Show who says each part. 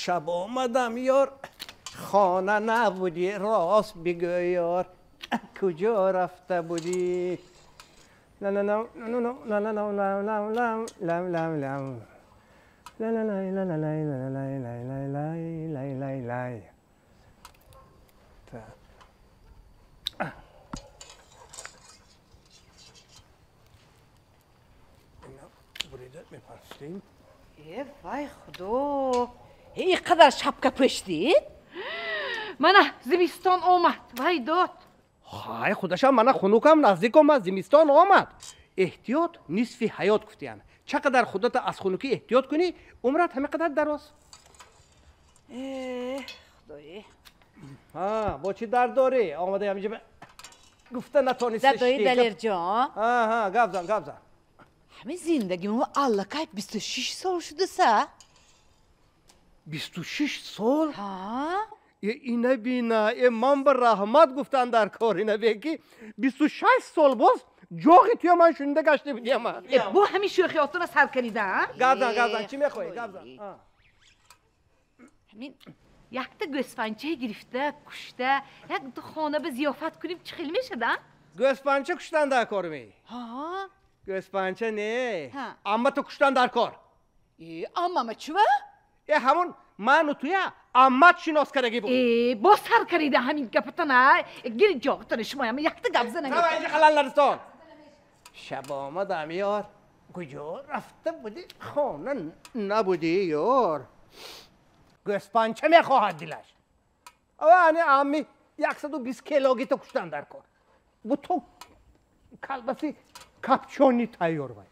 Speaker 1: Шаб омадам ёр, хона набудӣ, рост бигӯ ёр, куҷо рафта будӣ?
Speaker 2: Э, вай худо, ин қадар шапка пӯшдид? Мана зимистон омад, вай дод.
Speaker 1: Ҳай, худашам мана хунукам наздик омад, зимистон омад. Эҳтиёт нисфи ҳаёт гуфтиян. Ча қадар худата аз хунукӣ эҳтиёт кунӣ, умрат ҳама қадар дароз.
Speaker 2: Э, худое.
Speaker 1: Ҳа, бо чӣ дард дорӣ? Омада ҳаминҷа гуфта натонистӣ.
Speaker 2: Дадои Далерҷон.
Speaker 1: Ҳа, ҳа, гап зан, гап зан.
Speaker 2: Ҳамин зиндагимо аллакай 26 сол шудаса.
Speaker 1: 26 сол?
Speaker 2: Ҳа.
Speaker 1: Э, ина бина, э, ман ба раҳмат гуфтан дар кор, ина бе ки 26 сол боз ҷоғи туя ман шунида гашта будиям.
Speaker 2: Э, бу ҳамин шӯхиётона сар карида, а?
Speaker 1: Гап зан, гап зан, чӣ мехоҳӣ? Гап зан.
Speaker 2: Ҳамин якта гӯсфанча гирифта, кушта, як ду хона ба зиёфат кунем, чӣ хел мешад, а?
Speaker 1: Гӯсфанча куштан дар кор ми?
Speaker 2: Ҳа.
Speaker 1: Гӯсфанча не, аммато куштан дар кор.
Speaker 2: Э, аммама чува?
Speaker 1: Э, ҳамон ману туя аммат шинос кардаги буд.
Speaker 2: Э, боз сар карида ҳамин гапатона, гири ҷоғатона шумоям якта гап зана.
Speaker 1: Рава инҷа халалларистон. Шаб омадам ёр, куҷо рафта будӣ, хона набудӣ ёр. Гӯсфанча мехоҳад дилаш. Ава ани амми 120 килогито куштан дар кор. Бу то колбаси капчони тайёр вай.